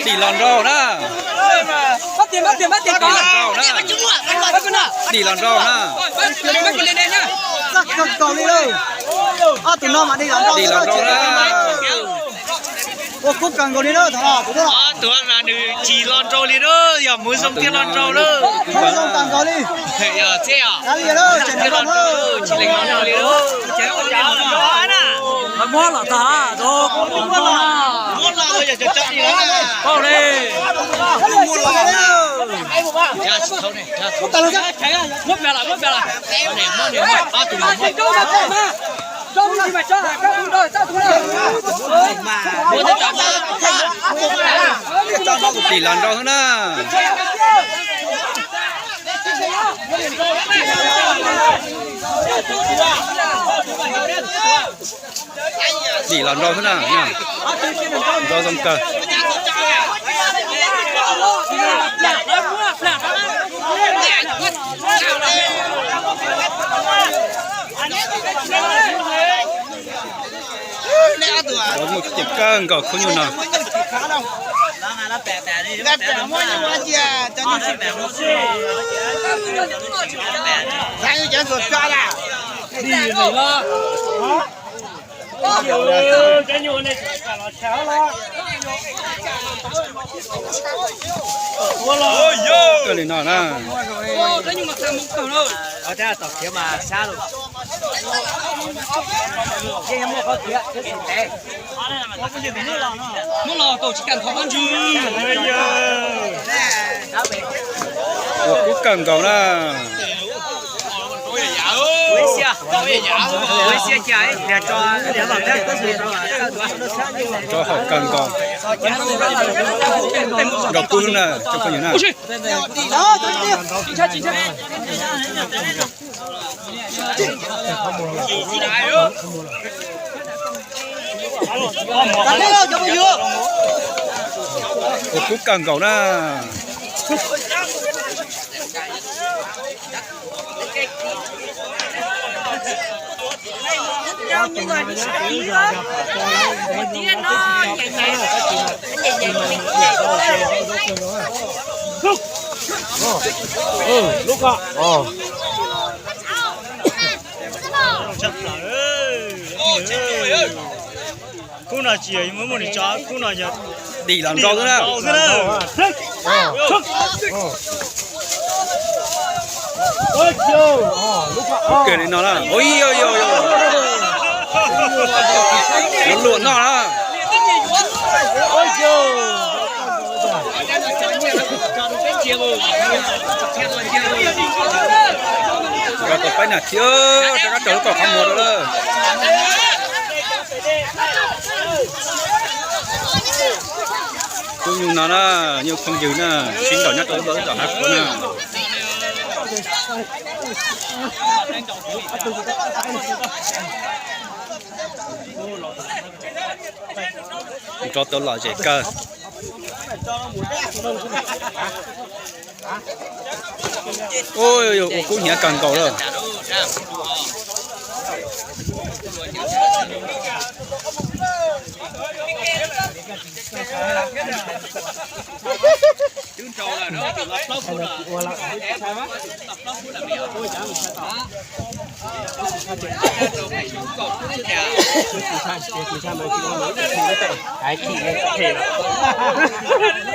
Tim los nraug na. Tim los nraug na. Tim los nraug na. Tim los nraug na. Ua kub kawg nkaus li na. Ob tug mas nws tsis los nraug li na, yog Hmoob Zoo thiaj los nraug na. Hmoob Zoo kawg nkaus li. Yog txij os, thiaj los nraug, tsis lees los nraug li na. Muab los tag, pauj li. Muab plas los, muab plas los. Tim los nraug xwb na. Tim los nraug xwb na. Nraug zoo kawg. Muaj ceem kawg nkaus khub nyuj no. Kawg li no na. Muab los tau tsis kam thov qab ntswg. Ua kub kawg nkaus na. Tso haum kawg nkaus. Nkaus kub na, tsoom phooj ywg na. Ua kub kawg nkaus na. Khub no tsis yog muaj muaj nws tso, khub no yog dim los nraug xwb na. Kawg li no na. Luam noj na. Rau tau peb nas this rov qab raug lub kaum qhov muag rau lawm. Khub nyuj no na, nyuj phooj ywg na, sib ntaus nyob rau lub zos Hav Khuav na. Nrov tau lom zem kawg. Ua kub hnyav kawg nkaus lawm.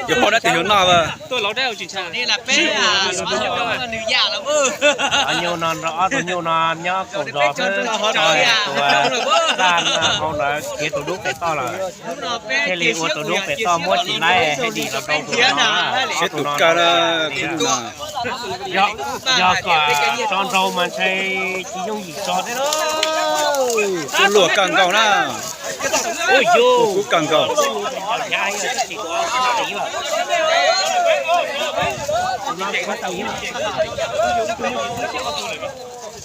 Yuav paub dab tsi yuav noj as. Nyuj no nrog ob tug nyuj no nyob kaum zos xwb, tus daj hau ntawd khiav tus dub pem toj lawm, thiaj li ua tus dub pem toj muab tsis laib, thiaj dim los rau tus no. Siab tus kawg na. Yog kom tso nraug mas ntshe tsis yooj yim tso thiab. Kub luam kawg nkaus na. Kub kawg nkaus.